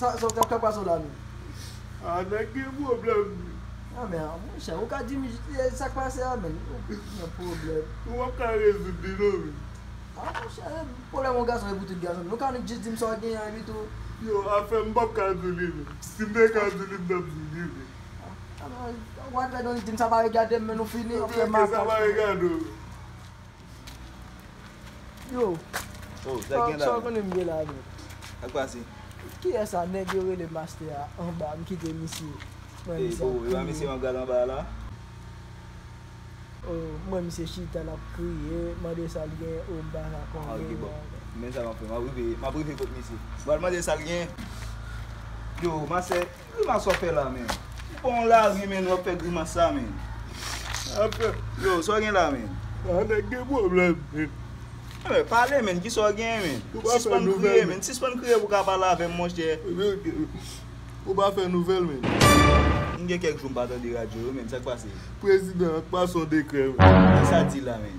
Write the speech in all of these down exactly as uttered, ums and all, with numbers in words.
Sa, sa, sa k ap pase w la menm? Ah, nèg gen pwoblèm. Ah, men, ah, monchè, ou ka di m, eh, sa k pase a, menm? Ou gen pwoblèm. Ou p ap ka rezoud li, non, menm. Ah, monchè, pwoblèm yon gason e pou tout gason. Nou ka annik jis di m sa w genyen an, epi tou. Yo, afè m p ap ka di w li, menm. Si m te ka di w li, m t ap di w li, menm. Ah, ah, men, w al fè don di m sa pa regade m, men nou fini, w ap fè makak. Sa pa regade w. Yo, oh, sa gen la, sa w konnen m gen la, menm. Sa k pase? Kiyès sa nèg yo rele mastè a anba, m kite misye. Mwen, misye ap kriye. Misye m ap gade anba la. Oh, mwen, misye chita, l ap kriye, mande sa l gen, oh, m pa ka konnen. Ah, ok, bon. Men sa m ap fè, m ap rive, m ap rive kot misye. M pral mande sa l gen. Yo, mastè, grimas w ap fè la, menm. Bon, lari, menm, w ap fè grimas sa, menm. Yo, sa w gen la, menm? Ah, nèg gen pwoblèm, menm. Pale, menm, kisa w gen, menm? Sispann kriye, menm. Sispann kriye pou w ka pale avè m, monchè. Ou pa fè nouvèl, menm. M gen kèk jou m pa tande radyo yo, menm. Sa k pase? Prezidan an pase yon dekrè, menm. Kisa l di la, menm?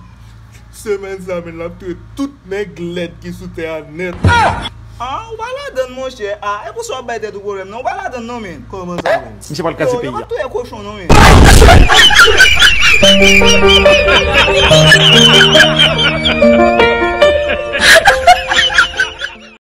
Semèn sa, menm, l ap touye tout nèg lèd ki sou tè a nèt. Ah, ou pa ladann, monchè. Ah, e pou sa w ap bay tèt ou pwoblèm, non? Ou pa ladann, non, menm. Kòman sa, menm? Misye pral kraze peyi a. Yo, yo p ap touye kochon, non, menm.